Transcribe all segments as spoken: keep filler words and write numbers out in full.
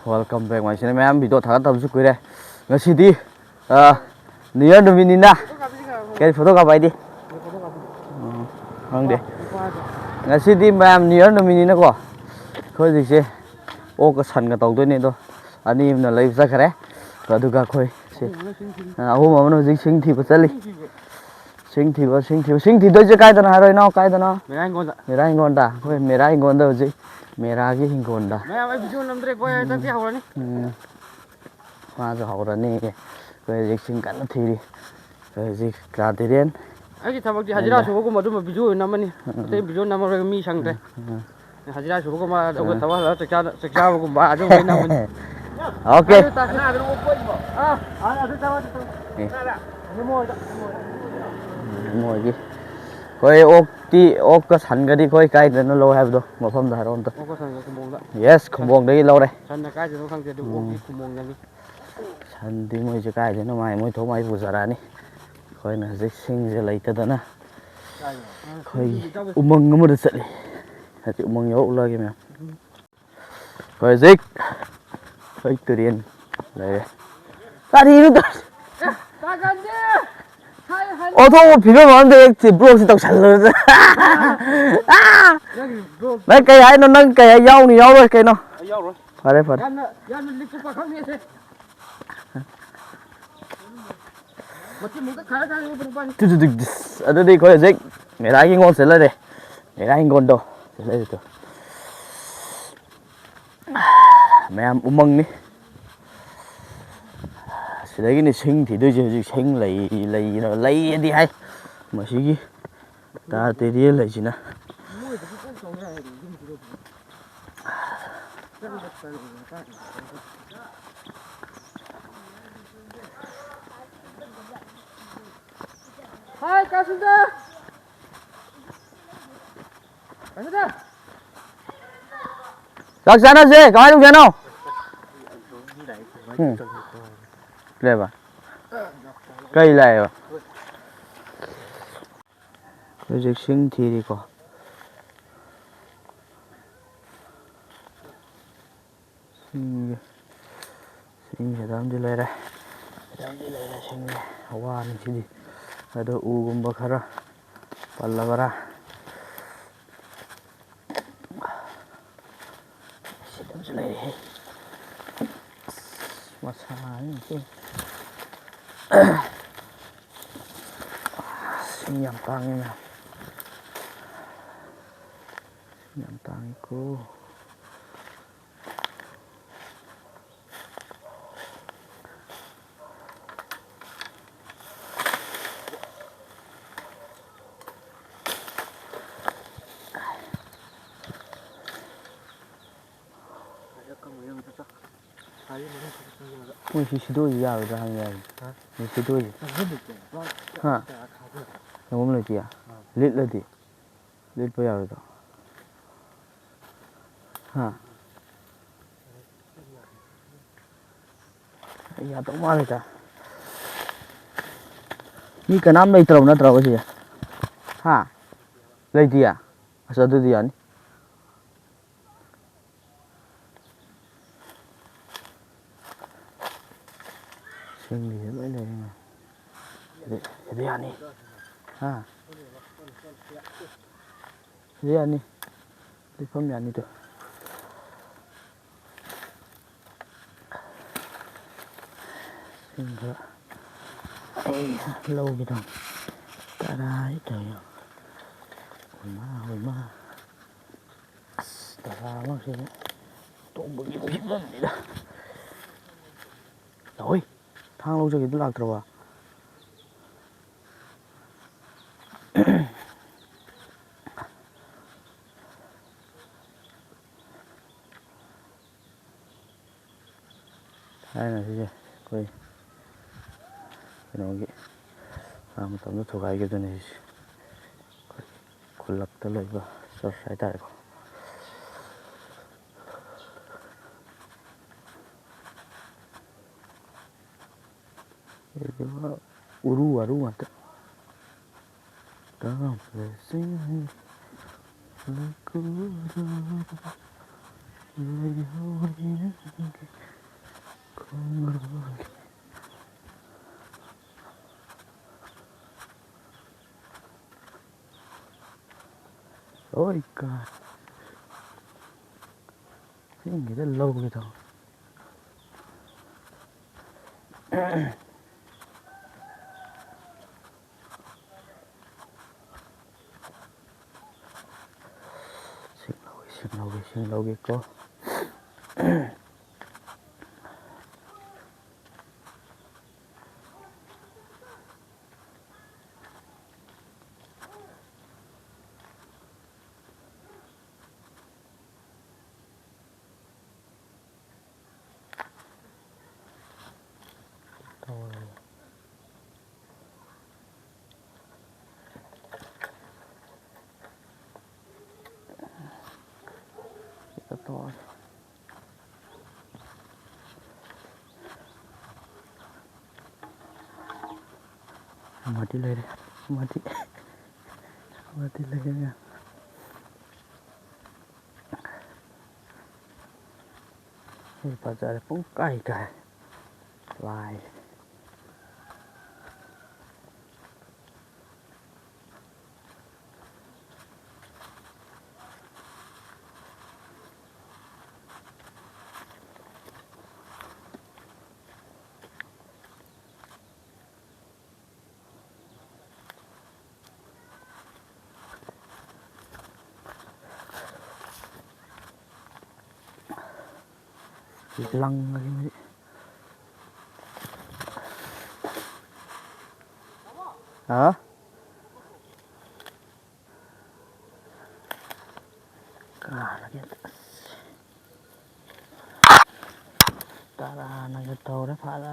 Welcome back, my channel. ꯃꯌꯥꯝ video ꯊꯥꯒꯠꯇꯕꯁꯨ ꯀꯨꯏꯔꯦ꯫ ꯉꯁꯤꯗꯤ, ꯑ, New Year ꯅꯨꯃꯤꯠꯅꯤꯅ꯫ ꯀꯔꯤ photo ꯀꯥꯞꯄ ꯍꯥꯏꯗꯤ? ꯎꯝ, ꯈꯪꯗꯦ꯫ ꯉꯁꯤꯗꯤ ꯃꯌꯥꯝ New Year ꯅꯨꯃꯤꯠꯅꯤꯅꯀꯣ, ꯑꯩꯈꯣꯏ ꯍꯧꯖꯤꯛꯁꯦ ꯑꯣꯛꯀ ꯁꯟꯒ ꯇꯧꯗꯣꯏꯅꯦ꯫ ꯑꯗꯣ ꯑꯅꯤ ꯑꯃꯅ ꯂꯩꯕ ꯆꯠꯈ꯭ꯔꯦ꯫ ꯑꯗꯨꯒ ꯑꯩꯈꯣꯏ ꯁꯤ, ꯑ, ꯑꯍꯨꯝ ꯑꯃꯅ ꯍꯧꯖꯤꯛ ꯁꯤꯡ ꯊꯤꯕ ꯆꯠꯂꯤ꯫ ꯁꯤꯡ ꯊꯤꯕ, ꯁꯤꯡ ꯊꯤꯕ, ꯁꯤꯡ ꯊꯤꯗꯣꯏꯁꯦ ꯀꯥꯏꯗꯅꯣ ꯍꯥꯏꯔꯣ, ꯏꯅꯥꯎ? ꯀꯥꯏꯗꯅꯣ? ꯃꯦꯔꯥ ꯍꯤꯡꯒꯣꯜꯗ꯫ ꯃꯦꯔꯥ ꯍꯤꯡꯒꯣꯜꯗ꯫ ꯑꯩꯈꯣꯏ ꯃꯦꯔꯥ ꯍꯤꯡꯒꯣꯜꯗ ꯍꯧꯖꯤꯛ, ꯃꯦꯔꯥꯒꯤ ꯍꯤꯡꯒꯣꯜꯗ꯫ ꯃꯌꯥꯝ, ꯑꯩ video ꯅꯝꯗ꯭ꯔꯦꯀꯣ, ꯑꯩ ꯍꯟꯗꯛꯇꯤ ꯍꯧꯔꯅꯤ꯫ ꯎꯝ꯫ ꯃꯥꯁꯨ ꯍꯧꯔꯅꯤ꯫ ꯑꯩꯈꯣꯏ ꯍꯧꯖꯤꯛ ꯁꯤꯡ ꯀꯟꯅ ꯊꯤꯔꯤ꯫ ꯑꯩꯈꯣꯏ ꯍꯧꯖꯤꯛ ꯀꯥ ꯙꯤꯔꯦꯟ꯫ ꯑꯩꯒꯤ ꯊꯕꯛꯇꯤ ꯍꯖꯤꯔꯥ ꯁꯨꯕꯒꯨꯝꯕ ꯑꯗꯨꯝꯕ video ꯑꯣꯏꯅ ꯅꯝꯃꯅꯤ꯫ ꯎꯝ꯫ ꯑꯇꯩ video ꯅꯝꯃꯔꯣꯏꯒꯦ, ꯃꯤ ꯁꯪꯗ꯭ꯔꯦ꯫ ꯎꯝ꯫ ꯍꯖꯤꯔꯥ ꯁꯨꯕꯒꯨꯝꯕ, ꯑꯗꯨꯒ ꯎꯝ꯫ ꯊꯕꯛ ꯍꯜꯂꯛꯑꯒ ꯆꯥꯛ ꯆꯥ-, ꯆꯥꯛ ꯆꯥꯕꯒꯨꯝꯕ ꯑꯗꯨꯒꯨꯝꯕ ꯑꯣꯏꯅ ꯅꯝꯃꯅꯤ꯫ Okay꯫ ꯑꯗꯨ ꯇꯥ-, ꯑꯥ, ꯑꯗꯨ ꯇꯥ-, ꯑꯦ꯫ ꯃꯣꯏꯒꯤ꯫ ꯍꯣꯏ, ꯑꯣꯛꯇꯤ, ꯑꯣꯛꯀ ꯁꯟꯒꯗꯤ ꯑꯩꯈꯣꯏ ꯀꯥꯏꯗꯅꯣ ꯂꯧ ꯍꯥꯏꯕꯗꯣ, ꯃꯐꯝꯗꯣ ꯍꯥꯏꯔꯛꯑꯣ ꯑꯝꯇ꯫ ꯑꯣꯛꯀ ꯁꯟꯒ ꯈꯨꯝꯕꯣꯡꯗ꯫ Yes, ꯁꯟ-, ꯈꯨꯝꯕꯣꯡꯗꯒꯤ ꯂꯧꯔꯦ꯫ ꯁꯟꯅ ꯀꯥꯏꯗꯅꯣ ꯈꯪꯗꯦ, ꯑꯗꯨ ꯎꯝ꯫ ꯑꯣꯛꯇꯤ ꯈꯨꯝꯕꯣꯡꯗꯅꯤ꯫ ꯁꯟꯗꯤ ꯃꯣꯏꯁꯦ ꯀꯥꯏꯗꯩꯅꯣ ꯃꯥꯏ, ꯃꯣꯏ ꯊꯣꯛ ꯃꯥꯏ ꯄꯨꯖꯔꯛꯑꯅꯤ꯫ ꯑꯩꯈꯣꯏꯅ ꯍꯧꯖꯤꯛ ꯁꯤꯡꯁꯦ ꯂꯩꯇꯗꯅ ꯑꯩꯈꯣꯏꯒꯤ ꯎꯃꯪ ꯑꯃꯗ ꯆꯠꯂꯤ꯫ ꯍꯧꯖꯤꯛ ꯎꯃꯪ ꯌꯧꯔꯛꯂꯒꯦ ꯃꯌꯥꯝ꯫ ꯑꯩꯈꯣꯏ ꯍꯧꯖꯤꯛ ꯑꯩꯈꯣꯏ ꯇꯨꯔꯦꯟ ꯂꯩꯔꯦ꯫ ꯀꯔꯤꯅꯣ ꯇꯧꯔꯤꯁꯦ? ꯑꯣꯟꯊꯣꯛꯄ ꯐꯤꯕꯝ ꯑꯃꯗ ꯍꯦꯛ ꯁꯤ vlogꯁꯤ ꯇꯧꯁꯜꯂꯨꯔꯗ꯫ ꯑꯥ! ꯅꯪ ꯀꯩ ꯍꯥꯏꯅꯣ? ꯅꯪ ꯀꯩ ꯍꯥꯏ-, ꯌꯥꯎꯅꯤ ꯌꯥꯎꯔꯣꯏ ꯀꯩꯅꯣ? ꯑꯩ ꯌꯥꯎꯔꯣꯏ꯫ ꯐꯔꯦ, ꯐꯔꯦ꯫ ꯌꯥꯝꯅ, ꯌꯥꯝꯅ ꯂꯤꯛꯄ ꯄꯥꯈꯪꯅꯦ ꯑꯁꯦ꯫ ꯃꯆꯤꯟ ꯃꯨꯛꯇ ꯈꯥꯏꯔ ꯈꯥꯏꯔ ꯌꯣꯛꯄ ꯅꯨꯄꯥꯅꯤ꯫ Two, two, two, two. ꯑꯗꯨꯗꯤ ꯑꯩꯈꯣꯏ ꯍꯧꯖꯤꯛ ꯃꯦꯔꯥꯒꯤ ꯍꯤꯡꯒꯣꯜ ꯆꯠꯂꯔꯦ꯫ ꯃꯦꯔꯥ ꯍꯤꯡꯒꯣꯜꯗꯣ ꯆꯠꯂꯔꯦ ꯇꯨ꯫ ꯃꯌꯥꯝ ꯎꯃꯪꯅꯤ꯫ ꯁꯤꯗꯒꯤꯅꯤ ꯁꯤꯡ ꯊꯤꯗꯣꯏꯁꯦ ꯍꯧꯖꯤꯛ꯫ ꯁꯤꯡ ꯂꯩ, ꯂꯩ, ꯂꯩꯌꯦꯗꯤ ꯍꯥꯏ꯫ ꯃꯁꯤꯒꯤ ꯇꯥ ꯇꯦꯔꯤꯌꯦꯜ ꯂꯩꯁꯤꯅ꯫ ꯍꯥꯏ, ꯀꯥꯁꯤꯟꯗ! ꯀꯥꯁꯤꯟꯗ! ꯆꯥꯛ ꯆꯥꯅꯁꯦ, ꯀꯃꯥꯏꯅ ꯇꯧꯁꯦ ꯍꯥꯏꯅꯣ? ꯎꯝ꯫ ꯀꯩꯕ? ꯀꯩ ꯂꯥꯛꯑꯦꯕ? ꯍꯧꯖꯤꯛ ꯁꯤꯡ ꯊꯤꯔꯤꯀꯣ꯫ ꯁꯤꯡꯁꯦ, ꯁꯤꯡꯁꯦ ꯑꯗꯨꯝꯗꯤ ꯂꯩꯔꯦ, ꯑꯗꯨꯝꯗꯤ ꯂꯩꯔꯦ ꯁꯤꯡꯁꯦ꯫ ꯋꯥꯅꯤ ꯁꯤꯗꯤ꯫ ꯑꯗꯣ ꯎꯒꯨꯝꯕ ꯈꯔ ꯄꯜꯂꯕꯔꯥ? ꯁꯤꯗ ꯑꯃꯁꯨ ꯂꯩꯔꯦꯍꯦ꯫ ꯑꯁ, ꯃꯁꯥꯅꯤ ꯁꯤ꯫ ꯁꯤꯡ ꯌꯥꯝ ꯇꯥꯡꯉꯤ ꯃꯌꯥꯝ꯫ ꯁꯤꯡ ꯌꯥꯝ ꯇꯥꯡꯉꯤꯀꯣ꯫ ꯃꯣꯏ ꯁꯤ ꯁꯤꯗꯣꯏꯁꯤ ꯌꯥꯔꯣꯏꯗ꯭ꯔꯥ ꯍꯪꯒꯦ ꯍꯥꯏꯕꯅꯤ꯫ ꯍꯥ? ꯃꯣꯏ ꯁꯤꯗꯣꯏꯁꯤ꯫ ꯆꯪꯐꯝ ꯂꯩꯇꯦ꯫ ꯍꯥ? ꯆꯪꯐꯝ ꯂꯩꯇꯤꯌꯦ? ꯑꯥ꯫ ꯂꯤꯠꯂꯗꯤ? ꯂꯤꯠꯄ ꯌꯥꯔꯣꯏꯗ꯭ꯔꯣ? ꯍꯥ? ꯌꯥꯗꯧ ꯃꯥꯜꯂꯤꯗ꯫ ꯃꯤ ꯀꯅꯥꯝ ꯂꯩꯇ꯭ꯔꯕ ꯅꯠꯇ꯭ꯔꯕ ꯁꯤꯗ? ꯍꯥ? ꯂꯩꯇꯤꯌꯦ? ꯑꯁ, ꯑꯗꯨꯗꯤ ꯌꯥꯅꯤ꯫ ꯁꯤꯡꯒꯤꯁꯦ ꯂꯣꯏ ꯂꯩꯔꯦꯅꯦ꯫ ꯁꯤꯗꯤ, ꯁꯤꯗꯤ ꯌꯥꯅꯤ꯫ ꯍꯥ? ꯁꯤꯗꯤ ꯌꯥꯅꯤ꯫ ꯂꯤꯠꯐꯝ ꯌꯥꯅꯤꯗꯣ꯫ ꯁꯤꯡ ꯈꯔ ꯑꯩ ꯂꯧꯒꯦ ꯇꯧꯅꯤ꯫ ꯀꯗꯥꯏ ꯇꯧꯔꯤꯅꯣ? ꯍꯣꯏꯃꯥ, ꯍꯣꯏꯃꯥ꯫ ꯑꯁ, ꯇꯔꯥꯃꯛꯁꯤꯗꯤ ꯇꯣꯡꯕꯒꯤ ꯐꯤꯕꯝꯅꯤꯗ꯫ ꯂꯥꯛꯑꯣꯏ, ꯊꯥꯡ ꯂꯧꯖꯒꯦꯗꯨ ꯂꯥꯛꯇ꯭ꯔꯕ? ꯊꯥꯏꯅ ꯁꯤꯁꯦ ꯑꯩꯈꯣꯏ ꯀꯩꯅꯣꯒꯤ ꯍꯥꯟꯅ ꯃꯇꯝꯗ ꯊꯨꯒꯥꯏꯈꯤꯕꯗꯨꯅꯦ ꯁꯤꯁꯦ꯫ ꯑꯩꯈꯣꯏ ꯈꯨꯜꯂꯛꯇ ꯂꯩꯕ ꯆꯔꯆ ꯍꯥꯏꯇꯥꯔꯦꯀꯣ꯫ ꯎꯔꯨ ꯋꯥꯔꯨ ꯉꯥꯛꯇ꯫ God bless you. ꯂꯩꯍꯧꯔꯤ ꯅꯪꯒꯤ ꯈꯣꯡꯒꯨꯜꯒꯤ꯫ ꯂꯣꯏ ꯀꯥꯏ꯫ ꯆꯤꯡꯒꯤꯗ ꯂꯧꯒꯦ ꯇꯧ꯫ ꯁꯤꯡ ꯂꯧꯒꯦ, ꯁꯤꯡ ꯂꯧꯒꯦ, ꯁꯤꯡ ꯂꯧꯒꯦꯀꯣ꯫ ꯇꯧꯔꯦ꯫ ꯁꯤꯗ ꯇꯧꯔꯦ꯫ ꯑꯃꯗꯤ ꯂꯩꯔꯦ꯫ ꯑꯃꯗꯤ, ꯑꯃꯗꯤ ꯂꯩꯔꯦ꯫ ꯁꯤ ꯐꯖꯔꯦ꯫ ꯄꯨꯡ ꯀꯥꯏ ꯀꯥꯏ꯫ ꯂꯥꯏ꯫ ꯂꯪꯉꯒꯦ ꯃꯁꯤ꯫ ꯍꯥ? ꯀꯥꯔꯒꯦ꯫ ꯑꯁ꯫ ꯇꯔꯥꯅꯒ ꯇꯧꯔꯦ ꯐꯥꯔꯦ꯫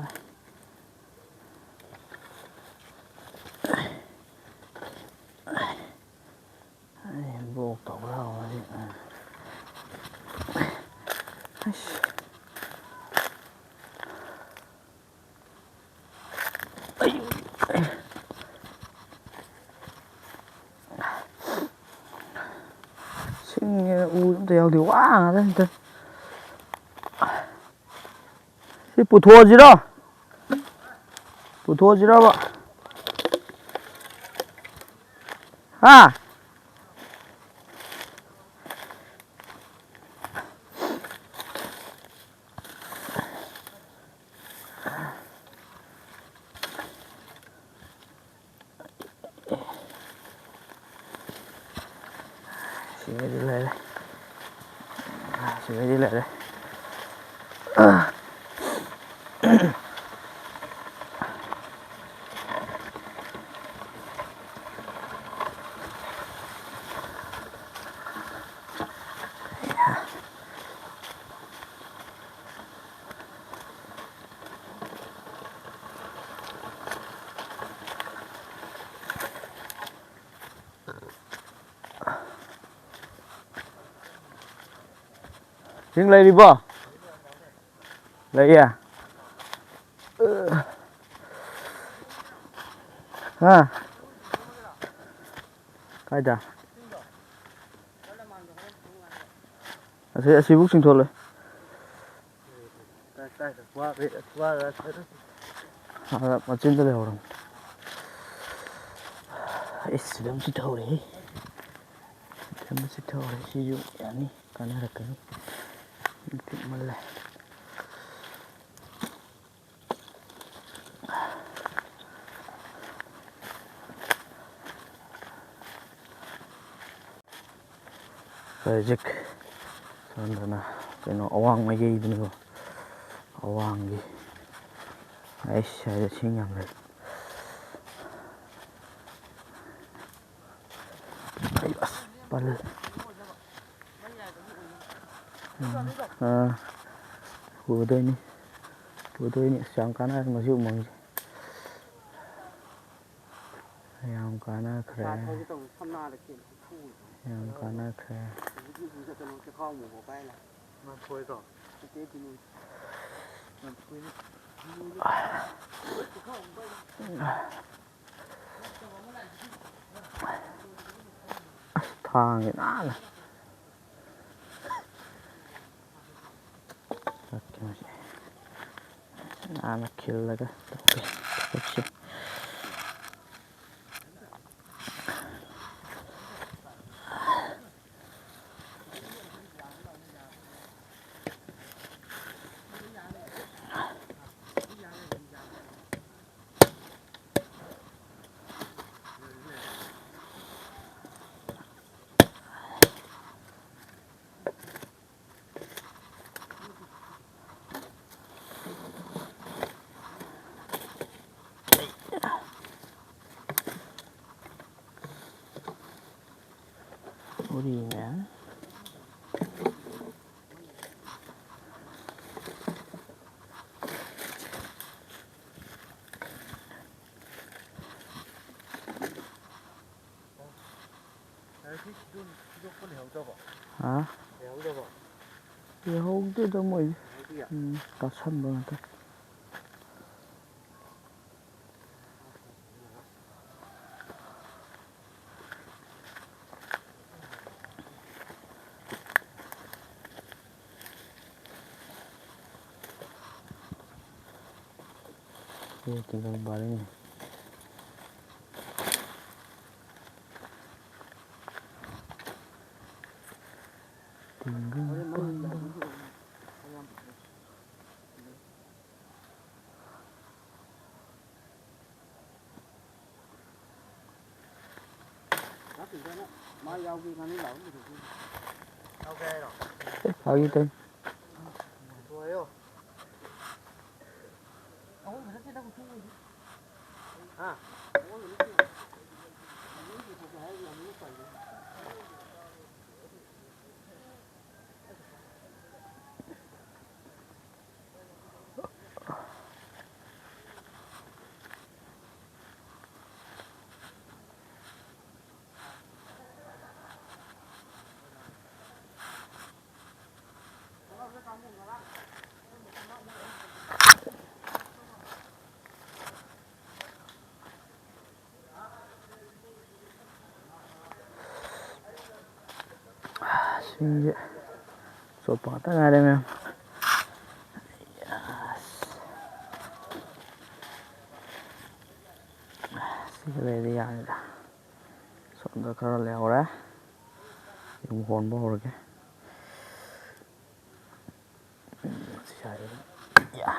ꯑꯩ ꯕ꯭ꯂꯣꯛ ꯇꯧꯕ꯭ꯔꯥ ꯍꯧꯖꯤꯛ? ꯑꯁ꯫ ꯑꯩ꯫ ꯁꯤꯡꯉꯦ ꯎ ꯑꯗꯨꯝ ꯑꯝꯇ ꯌꯥꯎꯗꯦ, ꯋꯥ ꯉꯥꯛꯇꯅꯤ ꯇꯧꯔꯤꯁꯦ꯫ ꯁꯤ ꯄꯨꯊꯣꯛꯑꯁꯤꯔꯣ? ꯄꯨꯊꯣꯛꯑꯁꯤꯔꯕ? ꯍꯥ? ꯁꯤꯃꯗꯤ ꯂꯩꯔꯦ꯫ ꯁꯤꯃꯗꯤ ꯂꯩꯔꯦ꯫ ꯁꯤꯡ ꯂꯩꯔꯤꯕꯣ? ꯂꯩꯌꯦ꯫ ꯍꯥ? ꯀꯥꯏꯗ? ꯑꯁꯤ, ꯑꯁꯤꯕꯨꯛ ꯆꯤꯡꯊꯣꯛꯂꯦ꯫ ꯑꯥ, ꯃꯆꯤꯟꯗ ꯂꯩꯍꯧꯔꯝꯅꯦ꯫ ꯑꯩꯁ, ꯁꯤꯗ ꯑꯃ ꯆꯤꯠꯊꯍꯧꯔꯦꯍꯦ꯫ ꯁꯤꯗ ꯑꯃ ꯆꯤꯠꯊꯍꯧꯔꯦ꯫ ꯁꯤꯁꯨ ꯌꯥꯅꯤ, ꯀꯥꯟꯅꯔꯛꯀꯅꯤ꯫ ꯄꯤꯛꯃꯜꯂꯦ꯫ ꯍꯧꯖꯤꯛ ꯁꯣꯝꯗꯅ ꯀꯩꯅꯣ, ꯑꯋꯥꯡ ꯃꯥꯏꯀꯩꯗꯨꯅꯤꯀꯣ, ꯑꯋꯥꯡꯒꯤ꯫ ꯑꯩꯁ, ꯁ꯭ꯋꯥꯏꯗ ꯁꯤꯡ ꯌꯥꯝ ꯂꯩ꯫ ꯑꯩ ꯑꯁ, ꯄꯜꯂꯦ꯫ ꯑꯥ, ꯄꯨꯗꯣꯏꯅꯤ, ꯄꯨꯗꯣꯏꯅꯤ꯫ ꯑꯁ, ꯌꯥꯝ ꯀꯥꯟꯅꯔꯦ ꯉꯁꯤ ꯎꯃꯪꯁꯦ꯫ ꯌꯥꯝ ꯀꯥꯟꯅꯈ꯭ꯔꯦ꯫ ꯌꯥꯝ ꯀꯥꯟꯅꯈ꯭ꯔꯦ꯫ ꯑꯁ, ꯊꯥꯡꯁꯦ ꯅꯥꯟꯅ꯫ ꯅꯥꯟꯅ ꯈꯤꯜꯂꯒ ꯇꯧꯒꯦ ꯊꯕꯛꯁꯦ꯫ ꯎꯔꯤꯅꯦ꯫ ꯍꯥ? ꯂꯩꯍꯧꯗꯦꯗ ꯃꯣꯏ꯫ ꯎꯝ, ꯇꯥꯁꯟꯕ ꯉꯥꯛꯇ꯫ ꯁꯤ ꯇꯤꯡꯈꯪ ꯄꯥꯜꯂꯤꯅꯦ꯫ ꯇꯤꯡꯈꯪ ꯄꯥꯜꯂꯤ꯫ ꯐꯥꯒꯤ ꯇꯧꯅꯤ꯫ ꯁꯤꯡꯁꯦ ꯑꯆꯣꯠꯄ ꯉꯥꯛꯇ ꯉꯥꯏꯔꯦ ꯃꯌꯥꯝ꯫ ꯂꯩꯔꯗꯤ ꯌꯥꯔꯦꯗ꯫ ꯁꯣꯝꯗ ꯈꯔ ꯂꯩꯍꯧꯔꯦ꯫ ꯌꯨꯝ ꯍꯣꯟꯕ ꯍꯧꯔꯒꯦ꯫ ꯎꯝ, ꯁꯤ ꯁꯥꯏꯗ꯫ ꯌꯥ꯫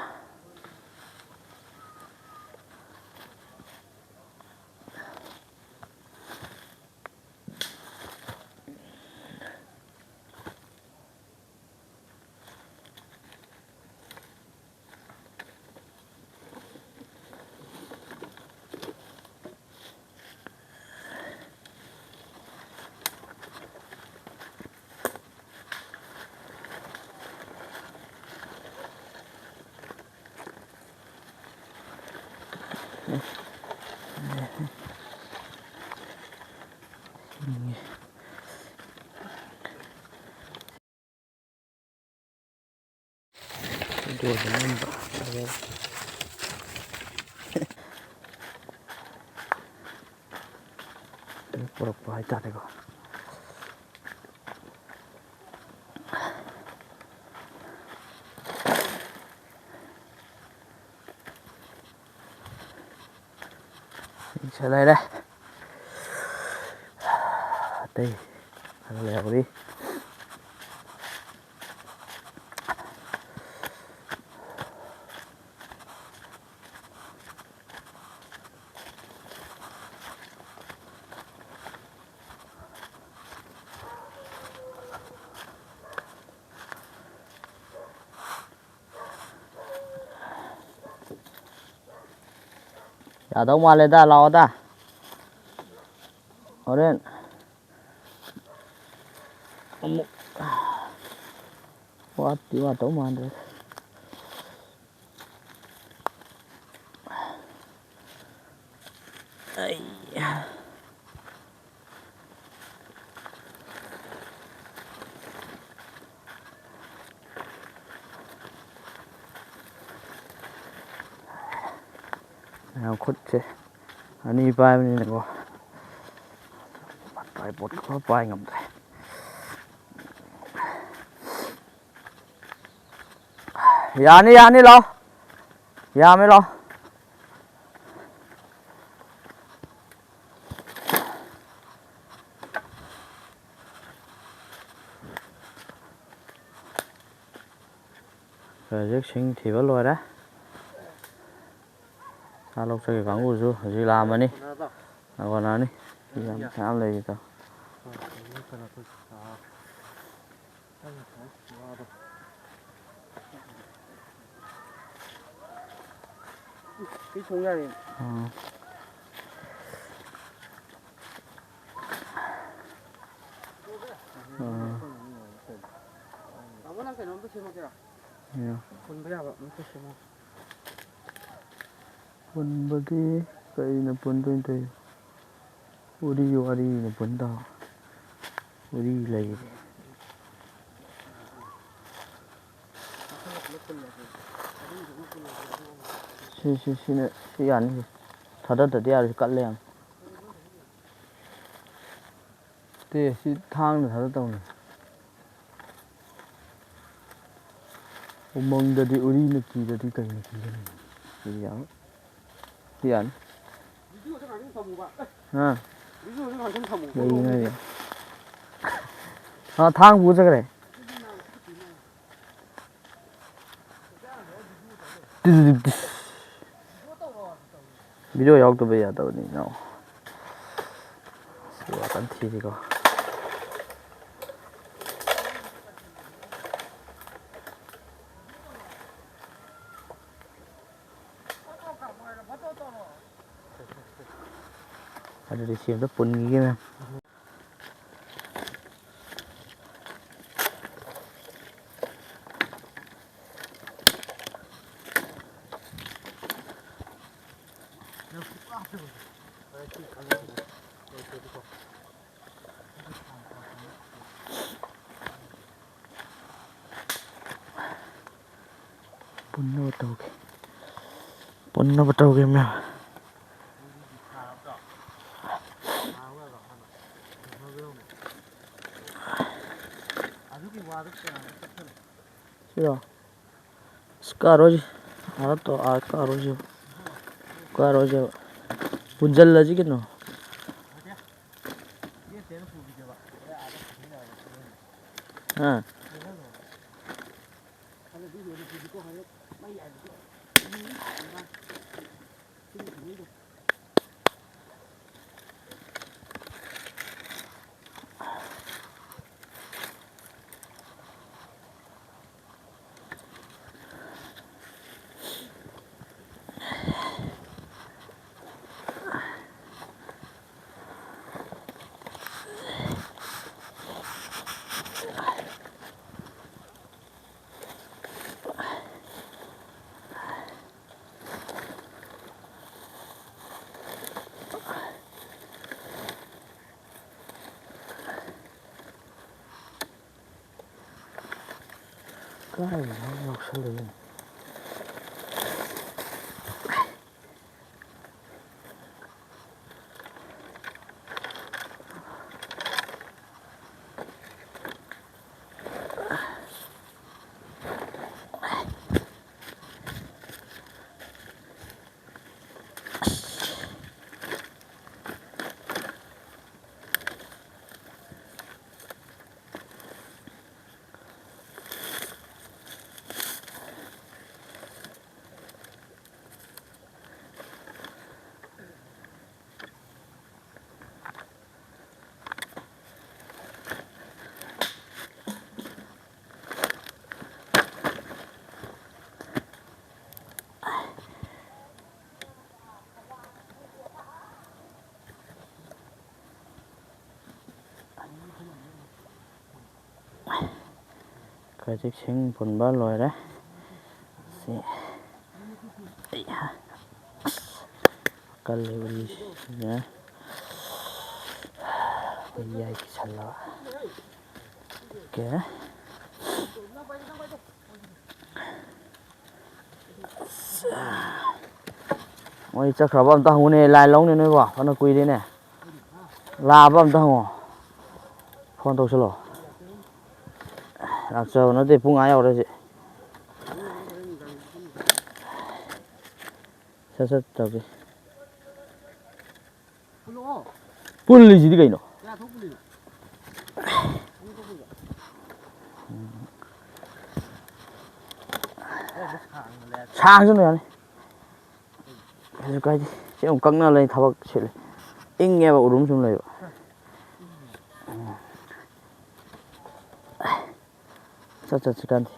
ꯄꯨꯔꯛꯄ ꯍꯥꯏꯇꯥꯔꯦꯀꯣ꯫ ꯁꯤ ꯂꯩꯔꯦ꯫ ꯑꯇꯩ ꯈꯔ ꯂꯩꯍꯧꯔꯤ꯫ ꯌꯥꯗꯧ ꯃꯥꯜꯂꯦꯗ, ꯂꯥꯛꯑꯣꯗ꯫ ꯍꯣꯔꯦꯟ ꯑꯃꯨꯛ ꯋꯥꯠꯇꯤ ꯋꯥꯠꯇꯧ ꯃꯥꯟꯗ꯭ꯔꯦ꯫ ꯑꯩ꯫ ꯃꯌꯥꯝ ꯈꯨꯠꯁꯦ ꯑꯅꯤ ꯄꯥꯏꯕꯅꯤꯅꯀꯣ, ꯇ꯭ꯔꯥꯏꯄꯣꯠ ꯈꯔ ꯄꯥꯏ ꯉꯝꯗ꯭ꯔꯦ꯫ ꯌꯥꯅꯤ, ꯌꯥꯅꯤ, ꯂꯥꯎ꯫ ꯌꯥꯝꯃꯦ, ꯂꯥꯎ꯫ ꯍꯧꯖꯤꯛ ꯁꯤꯡ ꯊꯤꯕ ꯂꯣꯏꯔꯦ꯫ ꯁꯥ ꯂꯧ ꯆꯠꯈꯤ ꯀꯥꯡꯕꯨꯁꯨ ꯍꯧꯖꯤꯛ ꯂꯥꯛꯑꯝꯃꯅꯤ꯫ ꯀꯣꯟꯅꯔꯅꯤ꯫ ꯃꯤ ꯌꯥꯝ ꯃꯌꯥꯝ ꯂꯩꯔꯤꯗꯣ꯫ ꯀꯩ ꯊꯣꯡ ꯌꯥꯔꯦ꯫ ꯎꯝ꯫ ꯎꯝ꯫ ꯇꯥꯃꯣ, ꯅꯪ ꯀꯩꯅꯣꯝꯇ ꯁꯦꯝꯃꯛꯀꯦꯔꯥ? ꯌꯥ꯫ ꯄꯨꯟꯕ ꯌꯥꯕ ꯑꯝꯇ ꯁꯦꯝꯃꯣ꯫ ꯄꯨꯟꯕꯗꯤ ꯀꯩꯅ ꯄꯨꯟꯗꯣꯏꯅꯣ ꯇꯧꯔꯤꯁꯦ? ꯎꯔꯤ ꯋꯥꯔꯤꯅ ꯄꯨꯟ ꯇꯥꯕ꯫ ꯎꯔꯤ ꯂꯩꯔꯤ꯫ ꯁꯤ, ꯁꯤ, ꯁꯤꯅ, ꯁꯤ ꯌꯥꯅꯤ꯫ ꯊꯥꯗꯗ꯭ꯔꯗꯤ ꯌꯥꯔꯣꯏ, ꯀꯠꯂꯦ ꯌꯥꯝ꯫ ꯇꯦ, ꯁꯤ ꯊꯥꯡꯅ ꯊꯥꯗ ꯇꯧꯅꯤ꯫ ꯎꯃꯪꯗꯗꯤ ꯎꯔꯤꯅ ꯀꯤꯗꯗꯤ ꯀꯩꯅ ꯀꯤꯒꯅꯤ? ꯁꯤ ꯌꯥꯔꯣꯏ꯫ ꯁꯤ ꯌꯥꯅꯤ꯫ ꯍꯥ? ꯀꯩꯒꯤꯅꯣ ꯍꯥꯏꯁꯦ? ꯑꯥ, ꯊꯥꯡ ꯄꯨ ꯆꯠꯈ꯭ꯔꯦ꯫ ꯚꯤꯗꯤꯑꯣ ꯌꯥꯎꯗꯕ ꯌꯥꯗꯕꯅꯤ, ꯏꯅꯥꯎ꯫ ꯁꯤ ꯋꯥ ꯀꯟꯅ ꯊꯤꯔꯤꯀꯣ꯫ ꯑꯗꯨꯗꯤ ꯁꯤ ꯑꯝꯇ ꯄꯨꯟꯈꯤꯒꯦ, ꯃꯌꯥꯝ꯫ ꯄꯨꯟꯅꯕ ꯇꯧꯒꯦ꯫ ꯄꯨꯟꯅꯕ ꯇꯧꯒꯦ, ꯃꯌꯥꯝ꯫ ꯁꯤꯔꯣ? ꯑꯁ, ꯀꯥꯔꯣꯏꯁꯦ꯫ ꯑꯥ ꯇꯧ, ꯑꯥ ꯀꯥꯔꯣꯏꯁꯦ꯫ ꯀꯥꯔꯣꯏꯁꯦ꯫ ꯄꯨꯟꯁꯤꯜꯂꯁꯤ ꯀꯩꯅꯣ꯫ ꯍꯥ? ꯀꯥꯏꯗꯅꯣ ꯌꯥꯎꯁꯜꯂꯛꯏꯅꯦ꯫ ꯈꯖꯤꯛ ꯁꯤꯡ ꯄꯨꯟꯕ ꯂꯣꯏꯔꯦ꯫ ꯁꯤ, ꯑꯩꯍꯥ, ꯑꯁ, ꯀꯜꯂꯤ ꯎꯔꯤꯁꯤꯅ꯫ ꯃꯌꯥꯏ ꯀꯤꯁꯜꯂꯕ꯫ ꯑꯣꯀꯦ꯫ ꯃꯣꯏ ꯆꯠꯈ꯭ꯔꯕ ꯑꯝꯇ ꯍꯪꯉꯨꯅꯦ, ꯂꯥꯏꯟ ꯂꯧꯅꯦ ꯅꯣꯏꯕꯣ, ꯐꯅ ꯀꯨꯏꯔꯦꯅꯦ꯫ ꯂꯥꯛꯑꯕ ꯑꯝꯇ ꯍꯪꯉꯣ, ꯐꯣꯟ ꯇꯧꯁꯜꯂꯣ꯫ ꯂꯥꯛꯆꯕ ꯅꯠꯇꯦ, ꯄꯨꯡ ꯑꯥ ꯌꯧꯔꯦ ꯍꯧꯖꯤꯛ꯫ ꯁꯠ ꯁꯠ ꯇꯧꯁꯤ꯫ ꯄꯨꯜꯂꯤꯁꯤꯗꯤ ꯀꯩꯅꯣ? ꯀꯌꯥ ꯊꯣꯛ ꯄꯨꯜꯂꯤꯅꯣ? ꯑꯅꯤ ꯊꯣꯛ ꯄꯨꯜꯂꯤꯕ? ꯎꯝ꯫ ꯁꯥꯡꯁꯅꯨ, ꯌꯥꯅꯤ꯫ ꯀꯩꯁꯨ ꯀꯥꯏꯗꯦ꯫ ꯁꯤ ꯑꯃꯨꯛ ꯀꯛꯅ ꯂꯩ, ꯊꯕꯛ ꯁꯤꯜꯂꯤ꯫ ꯏꯪꯉꯦꯕ, ꯎꯔꯨꯝ ꯁꯨꯝ ꯂꯩꯕ꯫ ꯆꯠ ꯆꯠꯁꯤ ꯀꯥꯟꯗꯦ꯫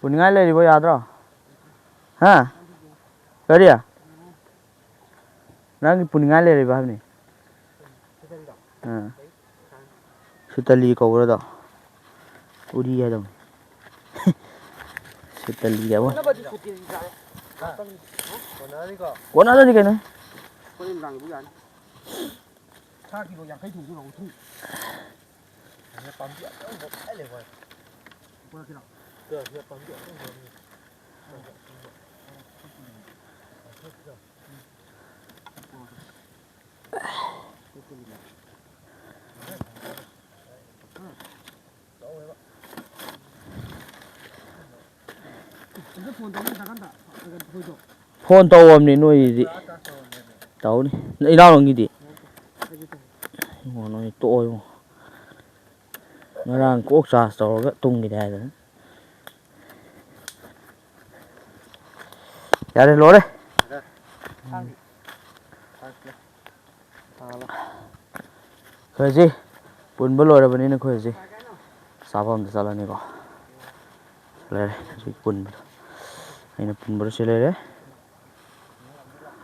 ꯄꯨꯅꯤꯡꯉꯥꯏ ꯂꯩꯔꯤꯕꯣ? ꯌꯥꯗ꯭ꯔꯣ? ꯍꯥ? ꯀꯔꯤ? ꯅꯪꯒꯤ ꯄꯨꯅꯤꯡꯉꯥꯏ ꯂꯩꯔꯤꯕ ꯍꯥꯏꯕꯅꯤ꯫ ꯑꯥ꯫ ꯁꯨꯇꯂꯤ ꯀꯧꯕ꯭ꯔꯗꯣ? ꯎꯔꯤ ꯍꯥꯏꯗꯧꯅꯤ꯫ ꯁꯨꯇꯂꯤ ꯍꯥꯏꯕ꯫ ꯀꯣꯟꯅꯗ꯭ꯔꯗꯤ ꯀꯩꯅꯣ? ꯁꯥ ꯀꯤꯂꯣ ꯌꯥꯡꯈꯩ ꯊꯣꯡꯗꯣꯏꯔꯣ, ꯍꯨꯝꯐꯨ? ꯄꯥꯝꯕꯤ ꯑꯆꯧꯕ ꯃꯌꯥꯝ ꯂꯩ, ꯍꯣꯏ꯫ ꯄꯨꯔꯛꯀꯦꯔꯣ? ꯁꯤꯗ ꯄꯥꯝꯕꯤ ꯑꯆꯧꯕ ꯑꯃ ꯂꯩ꯫ ꯐꯣꯟ ꯇꯧꯕꯅꯤ ꯅꯣꯏꯗꯤ꯫ ꯇꯧꯅꯤ꯫ ꯏꯅꯥꯎ ꯅꯪꯒꯤꯗꯤ? ꯏꯉꯣ, ꯅꯣꯏ ꯇꯣꯛꯑꯣ ꯏꯉꯣ꯫ ꯉꯔꯥꯡ ꯀꯣꯛ ꯆꯥꯔꯖ ꯇꯧꯔꯒ ꯇꯨꯝꯈꯤꯗꯦ ꯍꯥꯏꯗꯅ꯫ ꯌꯥꯔꯦ, ꯂꯣꯏꯔꯦ꯫ ꯑꯩꯈꯣꯏ ꯍꯧꯖꯤꯛ ꯄꯨꯟꯕ ꯂꯣꯏꯔꯕꯅꯤꯅ ꯑꯩꯈꯣꯏ ꯍꯧꯖꯤꯛ ꯆꯥꯐꯝꯗ ꯆꯠꯂꯅꯤꯀꯣ꯫ ꯂꯩꯔꯦ ꯍꯧꯖꯤꯛ ꯄꯨꯟꯕꯗꯣ꯫ ꯑꯩꯅ ꯄꯨꯟꯕꯗꯣ ꯁꯤ ꯂꯩꯔꯦ꯫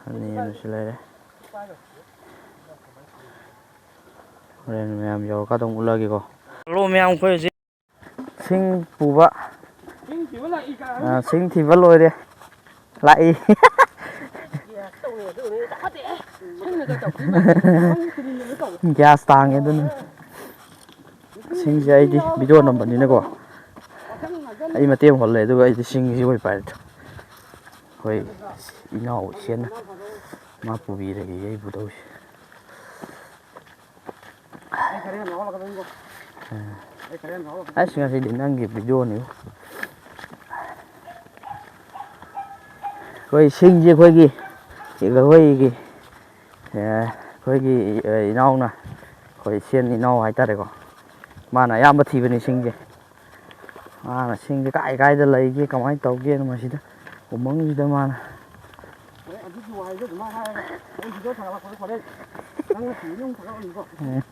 ꯑꯅꯤ ꯑꯃꯁꯨ ꯂꯩꯔꯦ꯫ ꯍꯣꯔꯦꯟ ꯃꯌꯥꯝ ꯌꯧꯔꯀꯥꯟꯗ ꯑꯃꯨꯛ ꯎꯠꯂꯛꯑꯒꯦꯀꯣ꯫ ꯍꯜꯂꯣ ꯃꯌꯥꯝ, ꯑꯩꯈꯣꯏ ꯍꯧꯖꯤꯛ ꯁꯤꯡ ꯄꯨꯕ, ꯑ, ꯁꯤꯡ ꯊꯤꯕ ꯂꯣꯏꯔꯦ꯫ ꯂꯥꯛꯏ꯫ ꯒ꯭ꯌꯥꯁ ꯇꯥꯡꯉꯦ ꯑꯗꯨꯅ꯫ ꯁꯤꯡꯁꯦ ꯑꯩꯗꯤ ꯚꯤꯗꯤꯑꯣ ꯅꯝꯕꯅꯤꯅꯀꯣ꯫ ꯑꯩ ꯃꯇꯦꯡ ꯍꯣꯜꯂꯦ, ꯑꯗꯨꯒ ꯑꯩꯗꯤ ꯁꯤꯡꯁꯤ ꯑꯣꯏ ꯄꯥꯏꯔꯦ꯫ ꯑꯩꯈꯣꯏ ꯏꯅꯥꯎ ꯏꯆꯦꯅ ꯃꯥ ꯄꯨꯕꯤꯔꯒꯦ ꯑꯩ ꯄꯨꯗꯧꯁꯦ꯫ ꯑꯩ ꯈꯔ ꯌꯥꯝ ꯌꯥꯎꯍꯜꯂꯛꯀꯗꯣꯏꯅꯤꯀꯣ꯫ ꯑꯩ ꯈꯔ ꯌꯥꯝ ꯌꯥꯎꯍꯜꯂꯛꯀꯗꯣꯏꯅꯤ꯫ ꯑꯁ, ꯉꯁꯤꯗꯤ ꯅꯪꯒꯤ ꯚꯤꯗꯤꯑꯣꯅꯤ꯫ ꯑꯩꯈꯣꯏ ꯁꯤꯡꯁꯦ ꯑꯩꯈꯣꯏꯒꯤ, ꯑꯩꯈꯣꯏꯒꯤ, ꯑꯦ, ꯑꯩꯈꯣꯏꯒꯤ, ꯑꯦ, ꯏꯅꯥꯎꯅ, ꯑꯩꯈꯣꯏ ꯏꯆꯦ ꯏꯅꯥꯎ ꯍꯥꯏꯇꯥꯔꯦꯀꯣ, ꯃꯥꯅ ꯑꯌꯥꯝꯕ ꯊꯤꯕꯅꯤ ꯁꯤꯡꯁꯦ꯫ ꯃꯥꯅ ꯁꯤꯡꯁꯦ ꯀꯥꯏ ꯀꯥꯏꯗ ꯂꯩꯒꯦ, ꯀꯃꯥꯏꯅ ꯇꯧꯒꯦꯅ ꯃꯁꯤꯗ ꯎꯃꯪꯁꯤꯗ ꯃꯥꯅ꯫ ꯍꯣꯏ, ꯑꯗꯨꯒꯤ ꯋꯥꯍꯩꯗꯣ ꯑꯗꯨꯃꯥꯏꯅ ꯍꯥꯏꯔꯒ ꯑꯩ ꯚꯤꯗꯤꯑꯣ ꯊꯥꯒꯠꯂꯛꯄꯗꯣ ꯍꯣꯔꯦꯟ ꯅꯪꯅ ꯊꯤꯕꯗꯤ ꯑꯃꯨꯛ ꯊꯥꯒꯠꯂꯛꯑꯣꯅꯤꯀꯣ꯫ ꯎꯝ꯫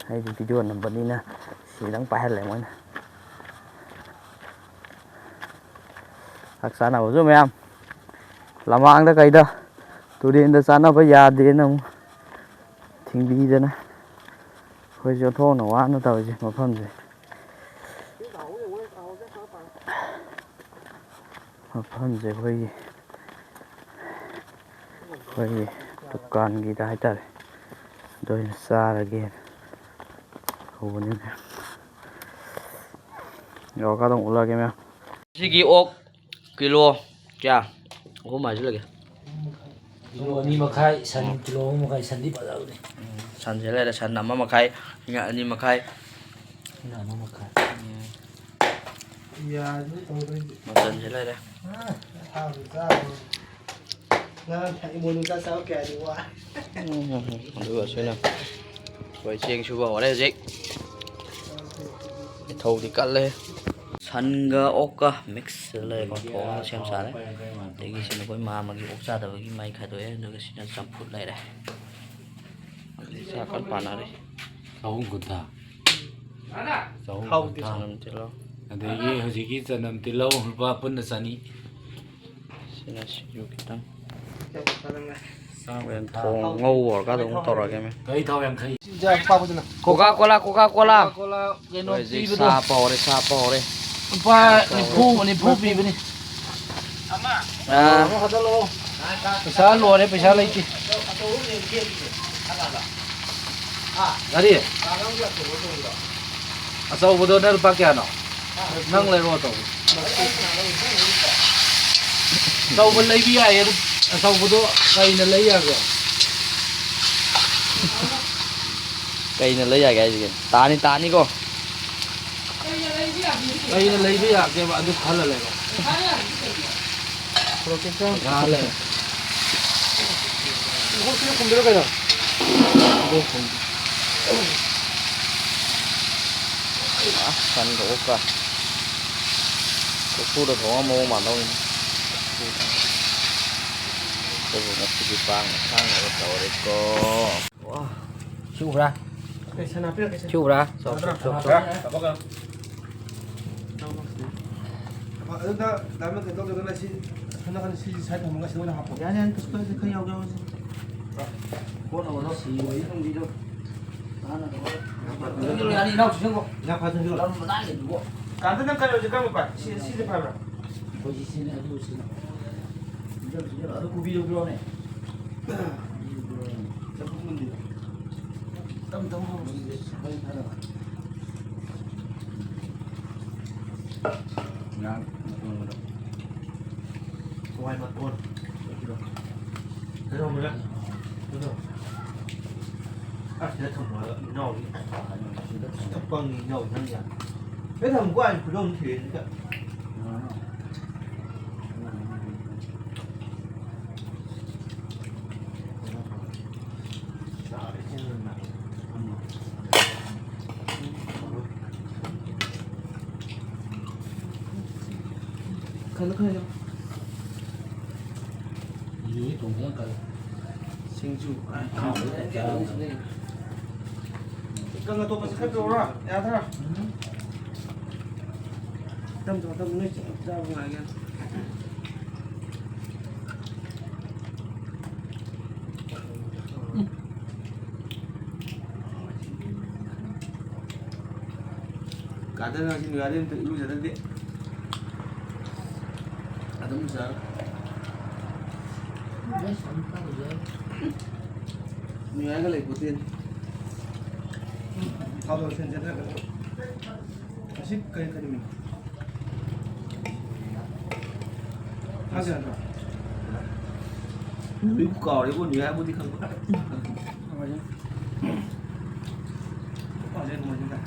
ꯑꯩꯗꯤ ꯚꯤꯗꯤꯑꯣ ꯅꯝꯕꯅꯤꯅ ꯁꯤꯗꯪ ꯄꯥꯏꯍꯜꯂꯦ ꯃꯣꯏꯅ꯫ ꯆꯥꯛ ꯆꯥꯅꯕꯁꯨ ꯃꯌꯥꯝ ꯂꯃꯥꯡꯗ ꯀꯩꯗ ꯇꯨꯔꯦꯟꯗ ꯆꯥꯅꯕ ꯌꯥꯗꯦꯅ ꯑꯃꯨꯛ ꯊꯤꯡꯕꯤꯗꯅ ꯑꯩꯈꯣꯏꯁꯨ ꯑꯣꯟꯊꯣꯛꯅ ꯋꯥꯅ ꯇꯧꯔꯤꯁꯦ ꯃꯐꯝꯁꯦ꯫ ꯃꯐꯝꯁꯦ ꯑꯩꯈꯣꯏꯒꯤ, ꯑꯩꯈꯣꯏꯒꯤ ꯗꯨꯀꯥꯟꯒꯤꯗ ꯍꯥꯏꯇꯥꯔꯦ, ꯑꯗꯨ ꯑꯣꯏꯅ ꯆꯥꯔꯒꯦꯅ ꯍꯧꯕꯅꯤꯅꯦ꯫ ꯌꯧꯔꯀꯥꯟꯗ ꯑꯃꯨꯛ ꯎꯠꯂꯛꯑꯒꯦ ꯃꯌꯥꯝ꯫ ꯁꯤꯒꯤ ꯑꯣꯛ ꯀꯤꯂꯣ ꯀꯌꯥ? ꯑꯍꯨꯝ ꯍꯥꯏꯖꯤꯜꯂꯒꯦ꯫ ꯀꯤꯂꯣ ꯑꯅꯤ ꯃꯈꯥꯏ, ꯁꯟ ꯀꯤꯂꯣ ꯑꯍꯨꯝ ꯃꯈꯥꯏ, ꯁꯟꯗꯤ ꯐꯖꯕꯅꯤ꯫ ꯎꯝ, ꯁꯟꯁꯦ ꯂꯩꯔꯦ, ꯁꯟ ꯑꯃ ꯃꯈꯥꯏ, ꯁꯤꯅ ꯑꯅꯤ ꯃꯈꯥꯏ꯫ ꯁꯤꯅ ꯑꯃ ꯃꯈꯥꯏ꯫ ꯎꯝ꯫ ꯌꯥꯗ꯭ꯔꯦ ꯇꯧꯗꯣꯏꯁꯦ꯫ ꯃꯆꯜꯁꯦ ꯂꯩꯔꯦ꯫ ꯑꯥ, ꯆꯥꯕꯗꯤ ꯆꯥꯕꯅꯤ꯫ ꯉꯔꯥꯡ ꯊꯛꯏ ꯃꯣꯏ ꯅꯨꯡꯆꯥ ꯆꯥꯕ ꯀꯌꯥꯗꯤ ꯋꯥꯔꯦ꯫ ꯎꯝ, ꯑꯗꯨꯒ ꯁꯤꯅ ꯑꯩꯈꯣꯏ ꯆꯦꯡ ꯁꯨꯕ ꯍꯧꯔꯦ ꯍꯧꯖꯤꯛ꯫ ꯊꯧꯗꯤ ꯀꯜꯂꯦ꯫ ꯁꯟꯒ ꯑꯣꯛꯀ ꯃꯤꯛꯁ ꯂꯩꯔꯦꯀꯣ, ꯊꯣꯡꯉꯒ ꯁꯦꯝ ꯁꯥꯔꯦ꯫ ꯑꯗꯒꯤ ꯁꯤꯅ ꯑꯩꯈꯣꯏ ꯃꯥꯝꯃꯒꯤ ꯑꯣꯛ ꯆꯥꯗꯕꯒꯤ ꯃꯩ ꯈꯥꯏꯗꯣꯛꯑꯦ, ꯑꯗꯨꯒ ꯁꯤꯅ ꯆꯝꯐꯨꯠ ꯂꯩꯔꯦ꯫ ꯑꯗꯩ ꯆꯥꯛ ꯀꯟꯅ ꯄꯥꯅꯔꯤ꯫ ꯆꯍꯨꯝ ꯀꯨꯟꯊ꯭ꯔꯥ꯫ ꯆꯍꯨꯝ ꯊꯥꯎꯗꯤ ꯀꯨꯟꯊ꯭ꯔꯥ꯫ ꯆꯅꯝ ꯇꯤꯜꯍꯧ꯫ ꯑꯗꯒꯤ ꯍꯧꯖꯤꯛꯀꯤ ꯆꯅꯝ ꯇꯤꯜꯍꯧ ꯂꯨꯄꯥ ꯄꯨꯟꯅ ꯆꯅꯤ꯫ ꯁꯤꯅ ꯁꯤꯡꯖꯨ ꯈꯤꯇꯪ꯫ ꯆꯥꯝ ꯍꯣꯔꯦꯟ ꯀꯨꯟꯊ꯭ꯔꯥ꯫ ꯊꯣꯡ ꯉꯧꯕ ꯑꯣꯏꯔꯀꯥꯟꯗ ꯑꯃꯨꯛ ꯇꯧꯔꯒꯦ, ꯃꯦꯝ꯫ ꯀꯔꯤ ꯊꯥꯎ ꯌꯥꯡꯈꯩ? ꯀꯣꯀꯥ ꯀꯣꯂꯥ, ꯀꯣꯀꯥ ꯀꯣꯂꯥ꯫ ꯀꯣꯀꯥ ꯀꯣꯂꯥ ꯀꯩꯅꯣ ꯍꯣꯏ, ꯍꯧꯖꯤꯛ ꯄꯤꯕꯗꯣ꯫ ꯁꯥ ꯄꯧꯔꯦ, ꯁꯥ ꯄꯧꯔꯦ꯫ ꯂꯨꯄꯥ ꯅꯤꯐꯨ, ꯅꯤꯐꯨ ꯄꯤꯕꯅꯤ꯫ ꯑꯥ꯫ ꯄꯩꯁꯥ ꯂꯣꯏꯔꯦ, ꯄꯩꯁꯥ ꯂꯩꯇꯦ꯫ ꯀꯔꯤ? ꯑꯆꯧꯕꯗꯣꯅ ꯂꯨꯄꯥ ꯀꯌꯥꯅꯣ? ꯅꯪ ꯂꯩꯔꯣ ꯑꯆꯧꯕ꯫ ꯑꯆꯧꯕ ꯂꯩꯕ ꯌꯥꯏꯌꯦ, ꯑꯗꯨ ꯑꯆꯧꯕꯗꯣ ꯀꯩꯅ ꯂꯩ ꯌꯥꯒꯦ? ꯀꯩꯅ ꯂꯩ ꯌꯥꯒꯦ ꯍꯥꯏꯁꯤꯒꯦ? ꯇꯥꯅꯤ, ꯇꯥꯅꯤꯀꯣ꯫ ꯀꯩꯅ ꯂꯩꯕ ꯌꯥꯒꯦꯕ? ꯑꯗꯨ ꯈꯜꯂ ꯂꯩꯔꯣ꯫ ꯄꯩꯁꯥ ꯂꯩ꯫ ꯈꯣꯡꯎꯞꯁꯤꯅ ꯈꯨꯝꯗꯣꯏꯔꯣ ꯀꯩꯅꯣ? ꯑꯁ, ꯁꯟꯒ ꯑꯣꯛꯀ ꯀꯣꯔꯐꯨꯗ ꯊꯣꯡꯉ ꯃꯑꯣꯡ ꯃꯥꯟꯗꯧꯅꯤ꯫ ꯑꯗꯨꯕꯨ ꯉꯁꯤꯗꯤ ꯄꯥꯡꯅ ꯊꯥꯡꯅꯕ ꯇꯧꯔꯦꯀꯣ꯫ ꯋꯥ꯫ ꯁꯤ ꯎꯕ꯭ꯔꯥ? ꯀꯩ ꯁꯅꯥ ꯄꯤꯔꯛꯀꯦ, ꯁꯦ꯫ ꯁꯤ ꯎꯕ꯭ꯔꯥ? ꯆꯥꯎ, ꯆꯥꯎ, ꯆꯥꯎ, ꯆꯥꯎ꯫ ꯑꯗꯨꯗ ꯗꯥꯏꯃꯟ ꯀꯩꯅꯣ ꯇꯧꯗ꯭ꯔꯒꯅ ꯁꯤ ꯁꯣꯝ ꯅꯥꯀꯟꯗ ꯁꯤꯁꯤ ꯁꯥꯏꯠ ꯊꯝꯃꯒ ꯁꯤꯗ ꯑꯣꯏꯅ ꯍꯥꯞꯄꯣ꯫ ꯌꯥꯅꯤ, ꯌꯥꯅꯤ, ꯀꯩꯁꯨ ꯀꯥꯏꯗꯦ, ꯈꯔ ꯌꯥꯎꯒꯦ, ꯌꯥꯎꯒꯦ꯫ ꯄꯣꯠ ꯑꯃꯗꯣ ꯁꯤ ꯋꯥꯔꯤ ꯇꯧꯕꯤꯗꯣ꯫ ꯆꯪꯁꯤꯜꯂꯣ, ꯌꯥꯅꯤ, ꯏꯅꯥꯎꯁꯨ ꯆꯪꯉꯣ꯫ ꯏꯅꯥꯎ ꯈꯔ ꯆꯪꯁꯤꯜꯂꯣ꯫ ꯂꯝ ꯂꯥꯏ ꯂꯩꯕꯣ꯫ ꯀꯥꯟꯇ, ꯅꯪ ꯀꯩꯅꯣꯁꯦ ꯀꯔꯝꯕ ꯄꯥꯏ? ꯁꯤ, ꯁꯤꯁꯦ ꯄꯥꯏꯕ꯭ꯔꯥ? ꯑꯩꯈꯣꯏ ꯁꯤ ꯁꯤꯅꯦ, ꯑꯗꯨ ꯁꯤꯅꯦ꯫ ꯆꯪꯁꯤꯜꯂꯣ, ꯆꯪꯁꯤꯜꯂꯣ꯫ ꯑꯗꯨ ꯀꯣꯕꯤꯗꯣ ꯄꯤꯔꯛꯑꯣꯅꯦ꯫ ꯆꯐꯨ ꯃꯨꯟꯗ꯭ꯔꯤꯕ? ꯇꯞ ꯇꯞ ꯍꯧꯔꯣ꯫ ꯃꯩ ꯊꯥꯗꯕ꯫ ꯉꯥ ꯃꯇꯣꯟꯒꯗꯣ꯫ ꯍꯋꯥꯏ ꯃꯇꯣꯟ꯫ ꯀꯩꯗꯧꯔꯝꯃꯤꯅꯣ? ꯀꯩꯅꯣ꯫ ꯑꯁ, ꯁꯤꯗ ꯊꯝꯃꯣ ꯍꯥꯏꯔꯒ ꯏꯅꯥꯎꯗꯤ ꯁꯤꯗ ꯄꯪꯉꯤ, ꯏꯅꯥꯎ ꯅꯪ ꯌꯥꯝ꯫ ꯁꯤꯗ ꯊꯝꯃꯨꯀꯣ, ꯑꯩ ꯈꯨꯗꯣꯝ ꯊꯤꯔꯦ ꯁꯤꯗ꯫ ꯈꯜꯂꯣ, ꯈꯜꯂꯣ꯫ ꯌꯨ ꯇꯣꯡꯕ ꯌꯥꯝ ꯀꯜꯂꯦ꯫ ꯁꯤꯡꯖꯨ꯫ ꯀꯪ ꯑꯇꯣꯞꯄꯁꯦ ꯈꯔ ꯄꯤꯔꯛꯎꯔꯥ? ꯌꯥꯗ꯭ꯔꯥ? ꯎꯝ꯫ ꯇꯞ ꯇꯞ ꯇꯞ ꯅꯣꯏ ꯆꯥꯕ ꯉꯥꯏꯒꯦ꯫ ꯀꯥꯗꯅ ꯉꯁꯤ ꯅꯨꯡꯉꯥꯏꯔꯦ, ꯑꯝꯇ ꯏꯔꯨꯖꯅꯗꯦ꯫ ꯑꯗꯨꯝ ꯆꯥ꯫ ꯅꯨꯡꯉꯥꯏꯔꯒ ꯂꯩ ꯄꯣꯠꯇꯦ꯫ ꯊꯥꯗꯣꯛ ꯊꯤꯟ ꯆꯠꯊꯈ꯭ꯔꯦ꯫ ꯉꯁꯤ ꯀꯔꯤ ꯀꯔꯤ ꯅꯨꯃꯤꯠ? ꯊꯥꯡꯖ ꯅꯠꯇ꯭ꯔꯣ? ꯅꯨꯃꯤꯠꯄꯨ ꯀꯥꯎꯔꯦꯕꯣ, ꯅꯨꯃꯤꯠ ꯍꯥꯏꯕꯨꯗꯤ ꯈꯪꯕ꯫ ꯅꯣꯡꯃꯥꯏꯖꯤꯡ꯫ ꯊꯥꯡꯖ, ꯅꯣꯡꯃꯥꯏꯖꯤꯡ ꯇꯥꯏ꯫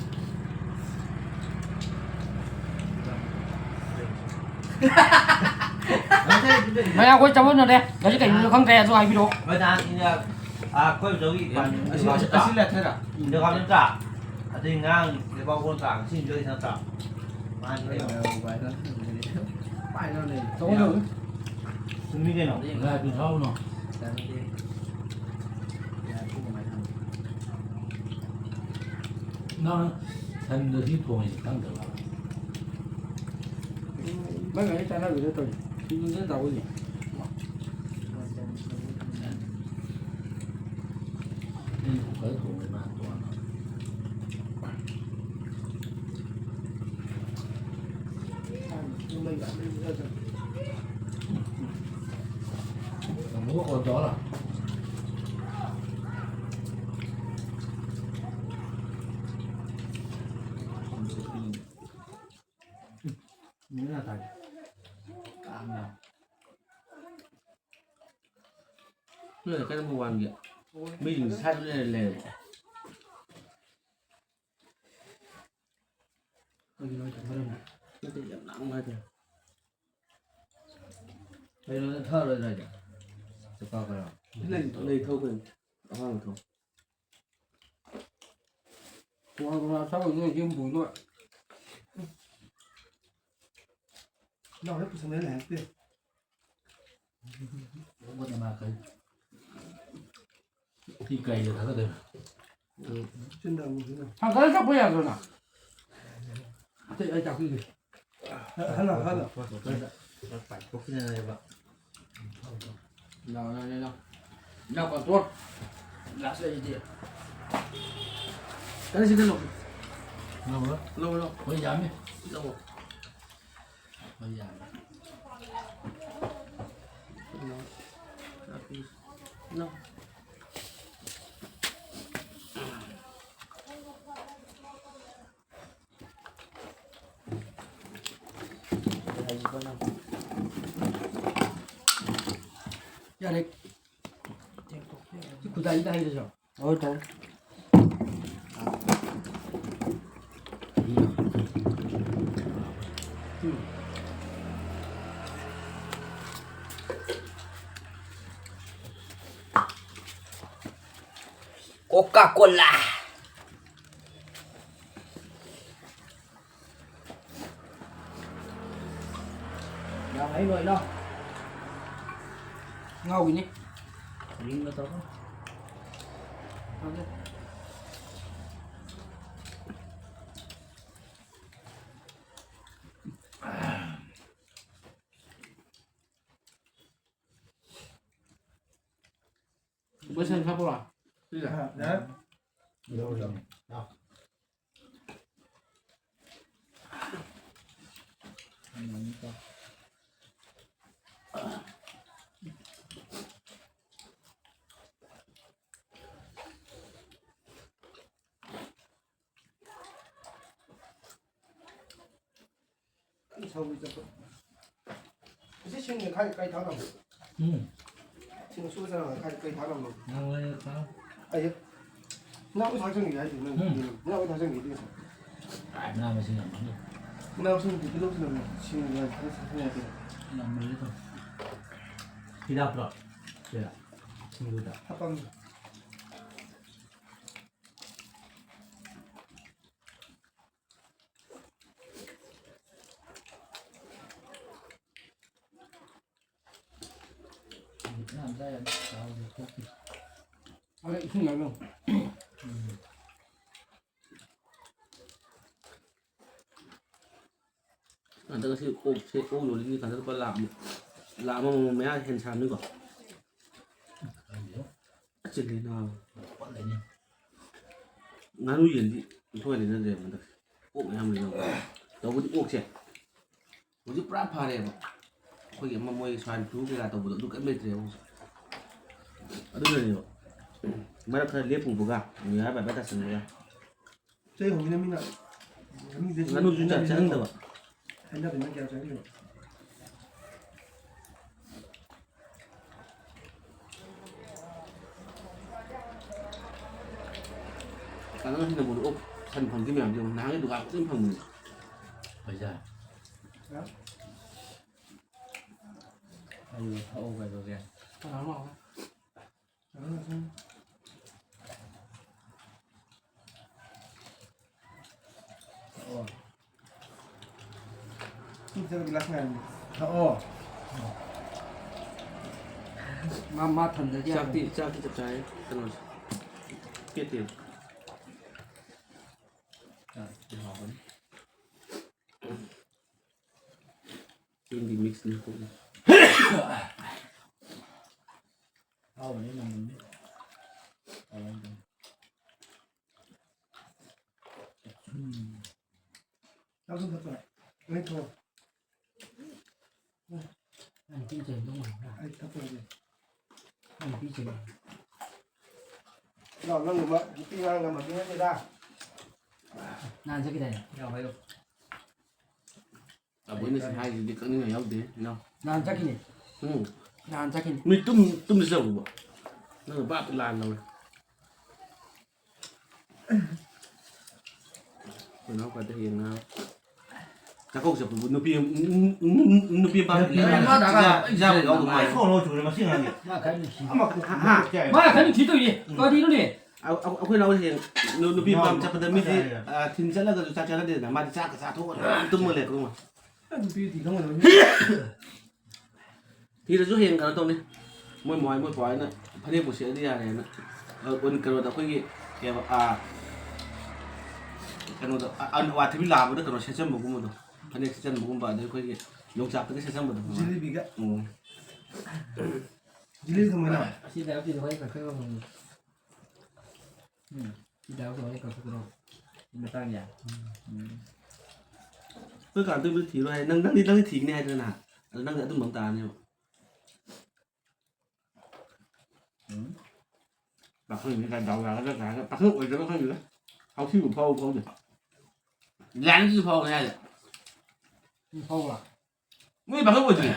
ꯃꯌꯥꯝ ꯑꯩꯈꯣꯏ ꯆꯃꯝꯅꯔꯦ꯫ ꯉꯁꯤ ꯀꯩ ꯅꯨꯃꯤꯠꯅꯣ ꯈꯪꯗ꯭ꯔꯦ, ꯑꯗꯨ ꯍꯥꯏꯕꯤꯔꯛꯑꯣ꯫ ꯃꯣꯏ ꯅꯍꯥꯟ ꯏꯟꯗꯤꯌꯥ ꯑꯥ, ꯑꯩꯈꯣꯏ ꯕꯥꯆꯧꯒꯤ ꯏꯄꯥꯟ ꯑꯁꯤ, ꯑꯁꯤ, ꯑꯁꯤ ꯂꯦꯊꯦꯔꯥ? ꯗꯨꯀꯥꯟ ꯅꯠꯇ꯭ꯔꯥ? ꯑꯗꯩ ꯉꯔꯥꯡ ꯂꯩꯕꯥꯛꯄꯣꯛꯄ ꯅꯠꯇ꯭ꯔꯥ? ꯉꯁꯤ ꯏꯟꯖꯣꯏ ꯅꯠꯇ꯭ꯔꯥ? ꯃꯥꯅꯤ ꯀꯩꯅꯣ꯫ ꯄꯥꯏꯔꯣꯅꯦ꯫ ꯆꯧꯃꯤꯟ ꯇꯧꯁꯤ꯫ ꯆꯨꯝꯃꯤ ꯀꯩꯅꯣ꯫ ꯉꯥꯏ ꯄꯤꯊꯛꯎꯅꯣ꯫ ꯅꯪ ꯁꯟꯗ ꯁꯤ ꯊꯣꯡꯉꯤꯁꯤ ꯈꯪꯗꯕ? ꯃꯥꯏ ꯃꯥꯏ ꯆꯥꯅꯕꯤꯗ ꯇꯧꯔꯤ꯫ ꯁꯤꯡꯖꯨꯗ ꯇꯧꯕꯅꯤ꯫ ꯑꯩꯅ ꯀꯨꯀꯔ ꯊꯣꯡꯕ ꯃꯥ ꯇꯣꯉꯥꯟꯅ꯫ ꯑꯃꯨꯛ ꯑꯣꯟ ꯇꯧꯔ꯫ ꯅꯣꯏ ꯀꯔꯝꯕ ꯋꯥꯟꯒꯦ? ꯃꯤꯁꯤꯡ ꯁꯥꯏꯗ ꯂꯩꯔ ꯂꯩꯔꯕ? ꯀꯩꯒꯤꯅꯣ ꯍꯥꯏꯁꯦ ꯃꯔꯝꯗꯤ? ꯅꯠꯇꯦ, ꯌꯥꯝ ꯂꯥꯡꯕ ꯍꯥꯏꯇꯥꯔꯦ꯫ ꯀꯩꯅꯣ ꯅꯪ ꯊꯛꯑꯔꯣꯏꯗ꯭ꯔꯥ ꯍꯥꯏꯁꯦ? ꯆꯠꯄ ꯈꯔ꯫ ꯂꯩ, ꯂꯩ ꯊꯛꯎ ꯀꯩꯅꯣ꯫ ꯑꯍꯥꯟꯕ ꯊꯛꯎ꯫ ꯇꯣꯉꯥꯟ ꯇꯣꯉꯥꯟ ꯆꯥꯕꯩꯗꯨꯅ ꯌꯨꯝ ꯄꯨꯅꯕ꯫ ꯏꯅꯥꯎ ꯍꯦꯛ ꯄꯨꯁꯟꯕ ꯂꯩꯔꯛꯇꯦ꯫ ꯂꯧꯕꯅ ꯃꯥ ꯀꯔꯤ? ꯁꯤ ꯀꯩꯗ ꯊꯥꯗꯗꯣꯏꯅꯣ? ꯎꯝ꯫ ꯆꯤꯟꯗ ꯑꯃꯨꯛ ꯁꯤꯅ꯫ ꯊꯥꯡꯒꯠꯂ ꯆꯠꯄ ꯌꯥꯗ꯭ꯔꯣ ꯅꯪ? ꯑꯇꯩ ꯑꯩ ꯇꯥꯛꯄꯤꯒꯦ꯫ Hello, hello. ꯄꯥꯏꯊꯣꯛꯈꯤꯗꯅꯅꯦꯕ꯫ ꯂꯥꯎ, ꯂꯥꯎ, ꯂꯥꯎ, ꯂꯥꯎ꯫ ꯂꯥꯎ, ꯀꯟꯇ꯭ꯔꯣꯜ꯫ ꯒ꯭ꯂꯥꯁ ꯂꯩꯔꯤꯗꯤ꯫ ꯀꯔꯤ ꯁꯤ ꯀꯩꯅꯣ? ꯂꯧꯔꯣ? ꯂꯧ, ꯂꯧ꯫ ꯍꯣꯏ, ꯌꯥꯝꯃꯤ꯫ ꯂꯧ꯫ ꯍꯣꯏ, ꯌꯥꯝꯃꯤ꯫ ꯂꯧ꯫ ꯆꯥꯛ ꯄꯤꯁꯤ꯫ ꯂꯧ꯫ ꯌꯥꯔꯦ꯫ ꯁꯤ ꯈꯨꯖꯥꯏꯁꯤꯗ ꯍꯩꯔꯁꯤꯔꯣ? ꯍꯣꯏ, ꯇꯧ꯫ ꯎꯝ꯫ Coca-Cola꯫ ꯌꯥꯝ ꯍꯩ ꯂꯣꯏꯅ꯫ ꯉꯥꯎꯈꯤꯅꯤ꯫ ꯃꯤꯡꯒ ꯇꯧꯔꯣ꯫ ꯐꯖꯩ꯫ ꯕꯣꯏ ꯁꯟ ꯈꯔ ꯄꯨꯔꯛꯑꯣ꯫ ꯁꯤꯗ꯫ ꯍꯥ, ꯌꯥꯔꯦ꯫ ꯂꯧꯔꯤꯅꯦ꯫ ꯂꯥꯎ꯫ ꯀꯟꯅ ꯁꯧꯔꯤ ꯆꯠꯄ꯫ ꯑꯁꯤ ꯁꯤꯡꯅ ꯈꯥꯏ ꯀꯥꯏ ꯊꯥꯗꯕꯅꯣ? ꯎꯝ꯫ ꯁꯤꯡ ꯁꯨꯕ ꯆꯪꯉꯒ ꯈꯥꯏ ꯀꯩ ꯊꯥꯗꯕꯅꯣ? ꯅꯪ ꯑꯣꯏꯅ ꯊꯥ꯫ ꯑꯩ ꯅꯪ ꯑꯣꯏ ꯊꯥꯛꯆꯟꯒꯦ ꯍꯥꯏꯗꯨ ꯅꯪ꯫ ꯎꯝ꯫ ꯅꯪ ꯑꯣꯏ ꯊꯥꯛꯆꯟꯒꯦ ꯍꯥꯏꯗꯨ ꯉꯁꯥꯏ꯫ ꯃꯅꯥ ꯃꯁꯤꯡ ꯌꯥꯝ ꯃꯥꯡꯗꯦ꯫ ꯃꯅꯥ ꯃꯁꯤꯡ ꯇꯤꯜꯍꯧ ꯆꯅꯝ ꯁꯤꯡ ꯈꯔ ꯊꯥꯛꯆꯟ ꯌꯥꯏ ꯀꯩꯅꯣ꯫ ꯌꯥꯝ ꯃꯜꯂꯦ ꯇꯧ꯫ ꯍꯤꯗꯥꯛꯇꯣ꯫ ꯁꯤꯗ꯫ ꯁꯤꯡꯖꯨꯗ꯫ ꯍꯥꯞꯄꯝꯅꯤ꯫ ꯍꯣꯏ, ꯏꯁꯤꯡ ꯌꯥꯎꯅ꯫ ꯍꯟꯗꯛ ꯑꯁꯤ ꯑꯣꯛꯁꯦ, ꯑꯣꯛ ꯌꯣꯜꯂꯤꯁꯤ ꯍꯟꯗꯛ ꯂꯨꯄꯥ ꯂꯥꯈ ꯑꯃ, ꯂꯥꯈ ꯑꯃ ꯃꯃꯜ ꯃꯌꯥ ꯍꯦꯟꯅ ꯁꯥꯔꯝꯅꯤꯀꯣ? ꯈꯪꯗꯦ꯫ ꯑꯁꯤꯗꯤ ꯅꯥꯕ꯫ ꯄꯠꯂꯅꯤ꯫ ꯉꯥꯅꯨ ꯌꯦꯟꯗꯤ ꯏꯟꯊꯣꯛꯅ ꯂꯩꯅꯗ꯭ꯔꯦꯕ ꯍꯟꯗꯛꯁꯦ꯫ ꯑꯣꯛ ꯃꯌꯥꯝ ꯂꯩꯅꯕ꯫ ꯇꯧꯕꯗꯤ ꯑꯣꯛꯁꯦ ꯍꯧꯖꯤꯛ ꯄꯨꯔꯥ ꯐꯔꯦꯕ꯫ ꯑꯩꯈꯣꯏꯒꯤ ꯑꯃ ꯃꯣꯏ swine flu ꯀꯩꯀꯥ ꯇꯧꯕꯗꯣ ꯑꯗꯨ ꯀꯔꯤꯝ ꯂꯩꯇ꯭ꯔꯦꯕ ꯍꯧꯖꯤꯛ꯫ ꯑꯗꯨꯅꯅꯦꯕ꯫ ꯃꯔꯛ ꯈꯔ ꯂꯦꯞꯄꯨꯕꯒ, ꯅ꯭ꯌꯨ ꯌꯥꯔ ꯕꯥꯏ ꯕꯥꯏ ꯇꯥꯁꯟꯕꯒ꯫ ꯆꯩ ꯍꯧꯕꯅꯤꯅ ꯃꯤꯅ ꯉꯥꯅꯨꯁꯦ ꯉꯥꯅꯨꯁꯨ ꯆꯥ-, ꯆꯥꯅꯤꯡꯗꯕ꯫ ꯍꯥꯏꯅꯕꯅꯤꯅ ꯀꯌꯥ ꯆꯥꯅꯤꯡꯗꯕ꯫ ꯀꯥꯟꯅ ꯍꯦꯟꯅ ꯃꯣꯏꯗ ꯑꯣꯛ ꯁꯟ ꯐꯪꯗꯦ ꯃꯌꯥꯝꯁꯦ ꯌꯦꯡꯉꯨ꯫ ꯅꯍꯥꯟꯒꯩ ꯗꯨꯀꯥꯟ ꯈꯨꯗꯤꯡ ꯐꯪꯕꯅꯤ꯫ ꯄꯩꯁꯥ꯫ ꯍꯥ? ꯑꯩ ꯊꯛꯑꯣ ꯀꯩꯗꯧꯒꯦ? ꯀꯅꯥꯅꯣ? ꯀꯅꯥꯅꯣ? ꯁꯨꯝ ꯆꯠꯂꯒ ꯒꯤꯂꯥꯁ ꯉꯥꯏꯔꯝꯒꯦ꯫ ꯊꯛꯑꯣ꯫ ꯃꯥ, ꯃꯥ ꯊꯝꯗ꯭ꯔꯗꯤ ꯌꯥꯔꯣꯏ꯫ ꯆꯥꯛꯇꯤ, ꯆꯥꯛꯇꯤ ꯆꯞ ꯆꯥꯔꯦ꯫ ꯀꯩꯅꯣꯁꯦ꯫ ꯄꯦꯠꯇꯦꯕ꯫ ꯆꯥꯛꯇꯤ ꯍꯥꯎꯕꯅꯤ꯫ ꯆꯦꯡꯒꯤ mix ꯅꯤ꯫ ꯍꯥꯎꯕꯅꯤ, ꯃꯃꯜꯗꯤ꯫ ꯍꯥꯎꯕꯅꯤ꯫ ꯎꯝ꯫ ꯆꯥꯛ ꯊꯣꯡ ꯆꯠꯄ꯭ꯔꯥ? ꯑꯩ ꯊꯣꯡ꯫ ꯅꯪ ꯅꯨꯄꯤ ꯆꯦꯟꯗꯧ ꯃꯥꯟꯕ꯭ꯔꯥ? ꯑꯩ ꯊꯛꯄ ꯍꯩꯇꯦ꯫ ꯅꯪ ꯅꯨꯄꯤ ꯆꯦꯟ- ꯏꯅꯥꯎ, ꯅꯪꯒꯨꯝꯕ ꯅꯨꯄꯤ ꯑꯉꯥꯡꯒ ꯃꯇꯤꯛ ꯅꯠꯇꯦꯗ꯫ ꯅꯍꯥꯟ ꯆꯠꯈꯤꯗꯥꯏꯅꯦ? ꯌꯥꯎ ꯍꯥꯏꯌꯨ꯫ ꯑꯕꯣꯏꯅ ꯁꯤ ꯍꯥꯏꯁꯤꯗꯤ ꯀꯛꯅꯤꯡꯉꯥꯏ ꯌꯥꯎꯗꯦ, ꯏꯅꯥꯎ꯫ ꯅꯍꯥꯟ ꯆꯠꯈꯤꯅꯦ꯫ ꯎꯝ꯫ ꯅꯍꯥꯟ ꯆꯠꯈꯤꯅꯦ꯫ ꯅꯣꯏ ꯇꯨꯝ, ꯇꯨꯝꯗ ꯆꯠꯂꯨꯕ? ꯅꯪꯅ ꯚꯥꯞ ꯂꯥꯟꯅ ꯂꯧꯔꯦ꯫ ꯑꯩꯈꯣꯏ ꯏꯅꯥꯎꯄꯥꯗ ꯍꯌꯦꯡ ꯉꯥ ꯆꯥꯛꯀꯧ ꯆꯠꯄꯕꯨ ꯅꯨꯄꯤ ꯑꯃ, ꯅꯨꯄꯤ ꯑꯃ ꯅꯨꯄꯤ ꯑꯃ ꯏꯟꯖꯥꯡ ꯌꯥꯎꯗꯧ ꯃꯥꯜꯂꯦ꯫ ꯀꯣꯟꯅ ꯆꯨꯔꯦ ꯃꯁꯤ ꯑꯉꯥꯡꯁꯦ꯫ ꯃꯥ ꯈꯔ ꯅꯨꯡꯁꯤ꯫ ꯑꯃ ꯍꯥ? ꯃꯥ ꯈꯔ ꯅꯨꯡꯁꯤ ꯇꯧꯔꯤꯌꯦ꯫ ꯀꯔꯤꯅꯣꯅꯦ? ꯑꯩ-, ꯑꯩ-, ꯑꯩꯈꯣꯏ ꯏꯅꯥꯎꯁꯦ ꯅꯨ-, ꯅꯨꯄꯤ ꯃꯄꯥꯝ ꯆꯠꯄꯗ ꯃꯤꯗꯤ, ꯑ, ꯊꯤꯟ ꯆꯠꯂꯒꯁꯨ ꯆꯥꯛ ꯆꯥꯅꯗꯦꯗꯅ, ꯃꯥꯗꯤ ꯆꯥꯛꯀ ꯆꯥꯊꯣꯛꯑꯒ ꯑꯗꯨꯝ ꯇꯨꯝꯃ ꯂꯩ, ꯈꯪꯉꯕ? ꯅꯨꯄꯤ ꯊꯤꯗꯧ ꯃꯥꯜꯂꯦ꯫ ꯊꯤꯔꯁꯨ ꯍꯌꯦꯡ ꯀꯩꯅꯣ ꯇꯧꯅꯤ, ꯃꯣꯏ ꯃꯥꯍꯣꯏ ꯃꯣꯏ ꯄꯥꯍꯣꯏꯅ ꯐꯅꯦꯛꯄꯨ ꯁꯦꯠꯂꯗꯤ ꯌꯥꯔꯦꯅ꯫ ꯑ, ꯀꯩꯅꯣꯗ ꯑꯩꯈꯣꯏꯒꯤ ꯀꯩ ꯍꯥꯏꯕ, ꯑꯥ, ꯀꯩꯅꯣꯗ, ꯑ, ꯑ, ꯑꯋꯥꯊꯕꯤ ꯂꯥꯕꯗ ꯀꯩꯅꯣ ꯁꯦꯠꯆꯟꯕꯒꯨꯝꯕꯗꯣ, ꯐꯅꯦꯛ ꯁꯦꯠꯆꯟꯕꯒꯨꯝꯕ, ꯑꯗꯩ ꯑꯩꯈꯣꯏꯒꯤ ꯌꯣꯡꯆꯥꯛꯇꯒ ꯁꯦꯠꯆꯟꯕꯗꯣ꯫ ꯖꯤꯂꯤꯕꯤꯒ꯫ ꯎꯝ꯫ ꯖꯤꯂꯤꯕꯤ ꯊꯝꯃꯣꯏꯅ꯫ ꯑꯁꯤ ꯗꯥꯏꯔꯦꯛ ꯍꯣꯏ ꯀꯛꯊꯠꯂꯣ꯫ ꯎꯝ꯫ ꯁꯤ ꯗꯥꯏꯔꯦꯛ ꯍꯣꯏ ꯀꯛꯊꯠꯈ꯭ꯔꯣ꯫ ꯁꯤ ꯃꯇꯥꯡꯁꯦ꯫ ꯎꯝ꯫ ꯑꯩꯈꯣꯏ ꯀꯥꯟꯗꯨꯕꯨ ꯊꯤꯔꯣꯏ ꯍꯥꯏ꯫ ꯅꯪ, ꯅꯪꯗꯤ, ꯅꯪꯗꯤ ꯊꯤꯒꯅꯤ ꯍꯥꯏꯗꯅ꯫ ꯑꯗꯨ ꯅꯪꯗꯤ ꯑꯗꯨꯝꯕ ꯑꯃ ꯇꯥꯔꯅꯦꯕ꯫ ꯎꯝ꯫ ꯄꯥꯈꯪꯅꯤ ꯀꯥꯏ ꯗꯥꯎ ꯌꯥꯒꯗ꯭ꯔꯥ ꯀꯥꯏꯅ ꯄꯥꯈꯪ ꯑꯣꯏꯗ꯭ꯔꯕ ꯈꯪꯗꯦꯗ꯫ ꯍꯥꯎꯁꯤꯕꯨ ꯐꯥꯎꯕ ꯐꯥꯎꯗꯦ꯫ ꯂꯥꯏꯟꯁꯤꯁꯨ ꯐꯥꯎꯕꯅꯦ ꯍꯥꯏꯁꯦ꯫ ꯎꯝ, ꯐꯥꯎꯕ꯭ꯔꯥ? ꯅꯣꯏ ꯄꯥꯈꯪ ꯑꯣꯏꯗ꯭ꯔꯤ?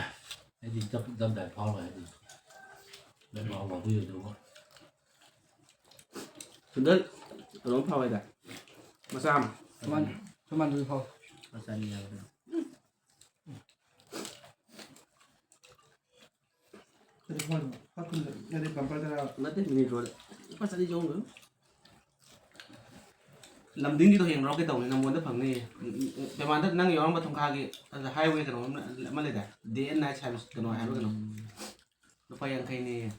ꯑꯩꯗꯤ ꯆꯞ ꯆꯞ ꯗꯥꯏ ꯐꯥꯎꯔꯦ ꯍꯥꯏꯗꯤ꯫ ꯂꯩꯕꯥꯛ ꯐꯥꯎꯕ ꯑꯗꯨꯒ ꯁꯨꯟꯗꯔ ꯀꯩꯅꯣꯝ ꯐꯥꯎꯋꯦꯗ꯫ ꯃꯆꯥ ꯑꯃ꯫ ꯁꯨꯃꯥꯟ-, ꯁꯨꯃꯥꯟꯗꯨꯁꯨ ꯐꯥꯎ꯫ ꯃꯆꯥꯅꯤ ꯍꯥꯏꯕꯗꯣ꯫ ꯑꯗꯨ ꯐꯥꯎ-, ꯐꯥꯎ ꯀꯨꯟꯗ, ꯅꯠꯇꯦ, ꯄꯝꯄꯔꯗꯔ? ꯅꯠꯇꯦ, ꯃꯤꯅꯤꯠ ꯔꯣꯗ꯫ ꯂꯨꯄꯥ ꯆꯅꯤ ꯆꯍꯨꯝ ꯈꯛ꯫ ꯂꯝꯗꯤꯡꯒꯤꯗꯣ ꯍꯌꯦꯡ ꯂꯧꯔꯛꯀꯦ ꯇꯧꯕꯅꯤ, ꯅꯝꯕꯣꯜꯗ ꯐꯪꯅꯤ꯫ ꯎꯝ, ꯎꯝ, ꯎꯝ, ꯄꯦꯃꯥꯟꯗ ꯅꯪ ꯌꯥꯎꯔꯝꯕ ꯊꯣꯡꯈꯥꯒꯤ ꯑꯗ highway ꯀꯩꯅꯣ ꯑꯃ, ꯑꯃ ꯂꯩꯗꯥꯏ? Day and night service ꯀꯩꯅꯣ ꯍꯥꯏꯕ ꯀꯩꯅꯣ꯫ ꯂꯨꯄꯥ ꯌꯥꯡꯈꯩꯅꯦ꯫